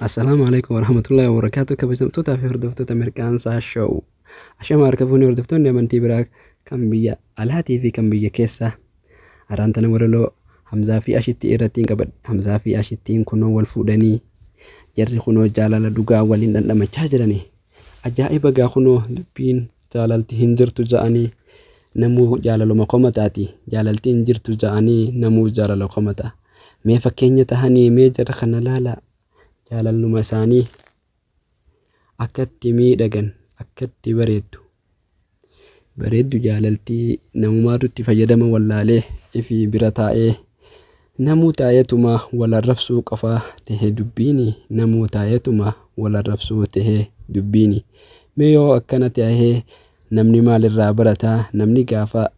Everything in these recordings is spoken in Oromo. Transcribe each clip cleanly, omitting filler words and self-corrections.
Assalaamu alaikum warahmatullahi wabarakatuh. Kabajamtootaa fi hordoftoota Mirqaansaa Show. Ashama harka fuunee hordoftoonni amantii biraa kan biyya alaatii fi kan biyya keessaa. Har'aan tana walaloo Hamzaa fi Ashittii irratti hin qabadhe. Hamzaa fi Ashittiin kunoo wal fuudhanii jarri kunoo jaalala dhugaa waliin dhandhamachaa jiranii. Ajaa'iba gaa kunoo dubbiin jaalalti hin jirtu ja'anii namuu jaalaluma komataati. Jaalalti hin jirtu ja'anii namuu jaalala komata. Mee fakkeenya tahanii mee jara kana laalaa. Jaalalluma isaanii akkatti miidhagan akkatti bareeddu. Bareeddu jaalaltii namumaatu itti fayyadama wallaalee ifii bira taa'ee namuu taa'eetuma wal arrabsuu qofaa tahe dubbiini namuu taa'eetuma wal arrabsuu tahe dubbiini. Mee yoo akkana tahee namni maal irraa barataa namni gaafa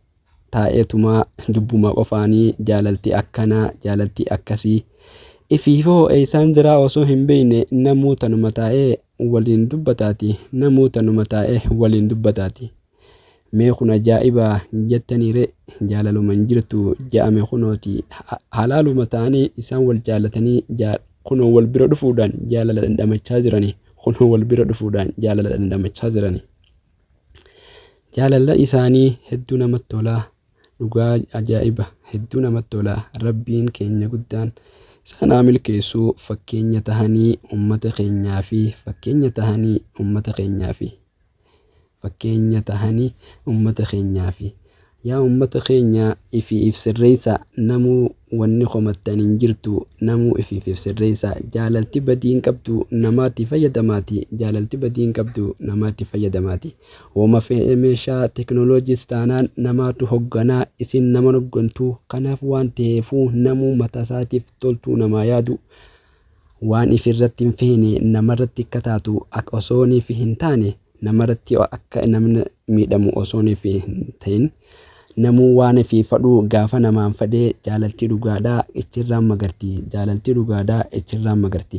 taa'eetuma dubbuma qofaanii jaalalti akkanaa jaalalti akkasii ifiifoo eeysaan jiraa osoo hin beeyne namuu tanuma taa'ee waliin dubbataati namuu tanuma taa'ee waliin dubbataati. Mee kun ajaa'iba jettanii ree jaalaluma hin jirtu ja'ame kunooti halaaluma ta'anii isaan wal jaalatanii kunoo wal bira dhufuudhaan jaalala dhandhamachaa jiranii kunoo wal bira dhufuudhaan jaalala dhandhamachaa jiranii. Jaalala isaanii hedduu namatti tolaa dhugaa ajaa'iba hedduu namatti tolaa rabbiin keenya guddaan isaan haa milkeessuu fakkeenya tahanii ummata keenyaa fi fakkeenya tahanii ummata keenyaa fi fakkeenya tahanii ummata keenyaa fi yaa ummata keenya ifii if sirreessaa namuu wanni komattan hin jirtu namuu ifiif if sirreessaa jaalalti badii hin qabdu namaatti fayyadamaati jaalalti badii hin qabdu namaatti fayyadamaati woma fe'e meeshaa teknooloojiis taanaan namaatu hogganaa isin nama hoggantuu kanaaf waan ta'eefuu namuu mataa isaatiif toltuu namaa yaadu waan ifirratti hin feene namarratti akka taatu osooniif hin taane namarratti akka namni miidhamu osooniif hin ta'in namuu waan ifii fadhuu gaafa namaan fadhee jaalalti dhugaadhaa ichirraan magarti jaalalti dhugaadhaa ichirraan magarti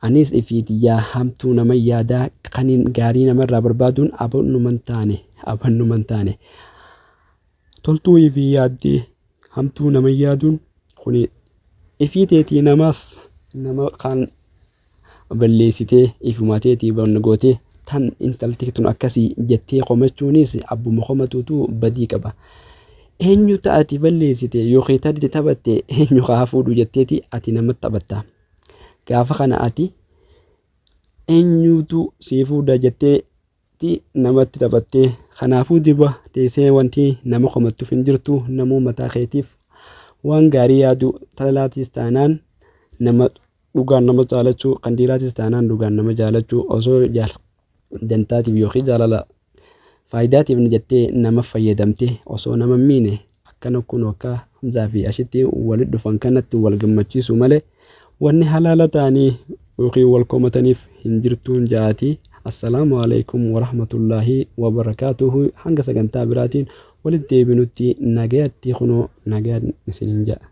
anis ifii tiyyaa hamtuu nama yaadaa kanin gaarii namarraa barbaaduun abannuman taane abannuman taane toltuu ifii yaaddee hamtuu nama yaaduun kuni ifii teetii namaas nama kaan balleessitee ifuma teetii wanna gootee tan intalti tun akkasii jettee komachuunis abbuma komatuutu badii qaba. Eenyu ta'ati balleessite yookiin tadde taphatte eenyu haa fuudhu jetteeti ati namatti taphatta. Gaafa kana ati eenyutu sii fuudha jetteeti namatti taphattee kanaafuu diba teessee wanti nama komattuuf hin jirtu namuu mataa keetiif waan gaarii yaadu talaalaatis taanaan nama dhugaan nama jaalachuu kan dhiiraatis taanaan dhugaan nama jaalachuu osoo dantaatiif yookiin jaalala faayidaatiif jettee nama fayyadamte osoo nama hin miine akkana kun akka Hamzaa fi Ashitti walitti dhufan kanatti wal gammachiisu malee wanni halaala ta'anii yookiin wal komataniif hin jirtuun ja'aati. Assalaamu alaikum warahmatullaahi wabarakaatuhu hanga sagantaa biraatiin walitti deebinutti nagayatti kunoo nagayaan isiniin ja'a.